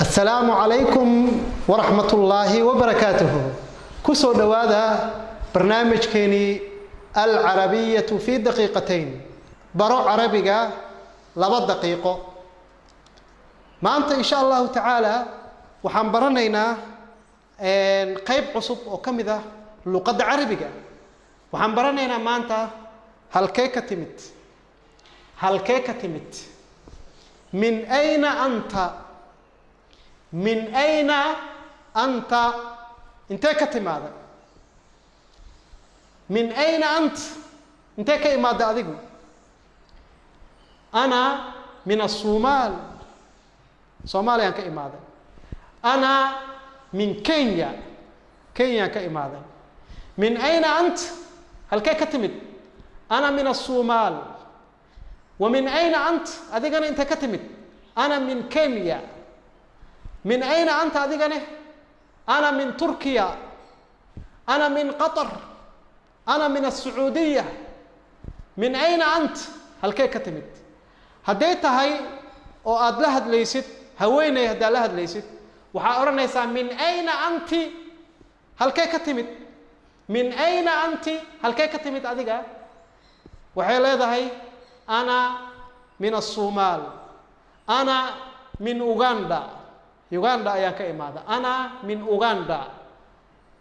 Asalaamu calaykum waraxmatullaahi wabarakaatuhu. Kusoo dhowaada barnaamijkeenii Alcarabiyatu fi Daqiiqatayn, baro carabiga 2 daqiiqo. Maanta, insha Allahu tacaala, waxaan baranaynaa qeyb cusub oo ka mid ah luqadda carabiga. Waxaan baranaynaa maanta "halkee ka timid". Halkee ka timid? من أين أنت؟ من أين أنت؟ Intee ka timaada? من أين أنت؟ Intee ka imaada adigu? أنا من الصومال, Soomaaliyaan ka imaaday. أنا من كينيا, Kenyaan ka imaaday. من أين أنت? Halkee ka timid? أنا من الصومال. ومن أين أنت? Adigana intee ka timid? أنا من كينيا. من أين أنت? Adigane? أنا من تركيا, أنا من قطر, أنا من السعودية. من أين أنت? Halkee ka timid? Hadday tahay oo aada la hadlaysid haweeney, haddaad la hadlaysid, waxaa odhanaysaa: من أين أنت? Halkee ka timid? من أين أنت? Halkee ka timid adiga? Waxay leedahay: أنا من الصومال, أنا من أوغندا, Uganda ayaan ka imaada, أنا من أوغندا.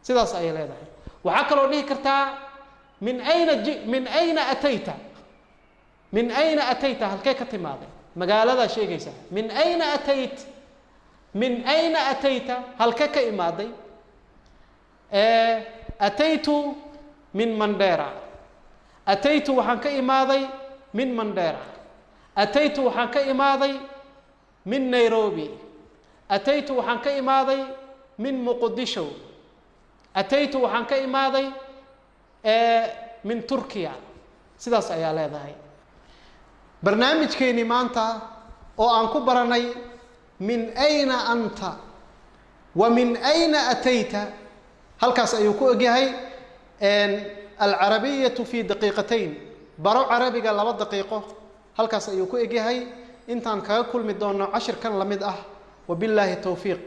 Sidaas ayay leedahay. Waxaa kaloo dhihi kartaa: من أين من أين أتيت? من أين أتيت? Halkee ka timaaday? Magaaladaa sheegaysaa. من أين أتيت? من أين أتيت? Halkee ka imaaday? أتيت من Mandera. أتيت, waxaan ka imaaday, من Mandera. أتيت, waxaan ka imaaday, من Nairobi. أتيت, waxaan ka imaaday, من Muqdisho. أتيت, waxaan ka imaaday, من Turkiya. Sidaas ayaa leedahay. Barnaamijkeeni maanta oo aan ku baranay من أين أنت ومن أين أتيت halkaas ayuu ku egyahay. العربية في دقيقتين, baro carabiga 2 daqiiqo, halkaas ayuu ku egyahay. Intaan kaga kulmi doono cashirkan lamid ah, وبالله التوفيق.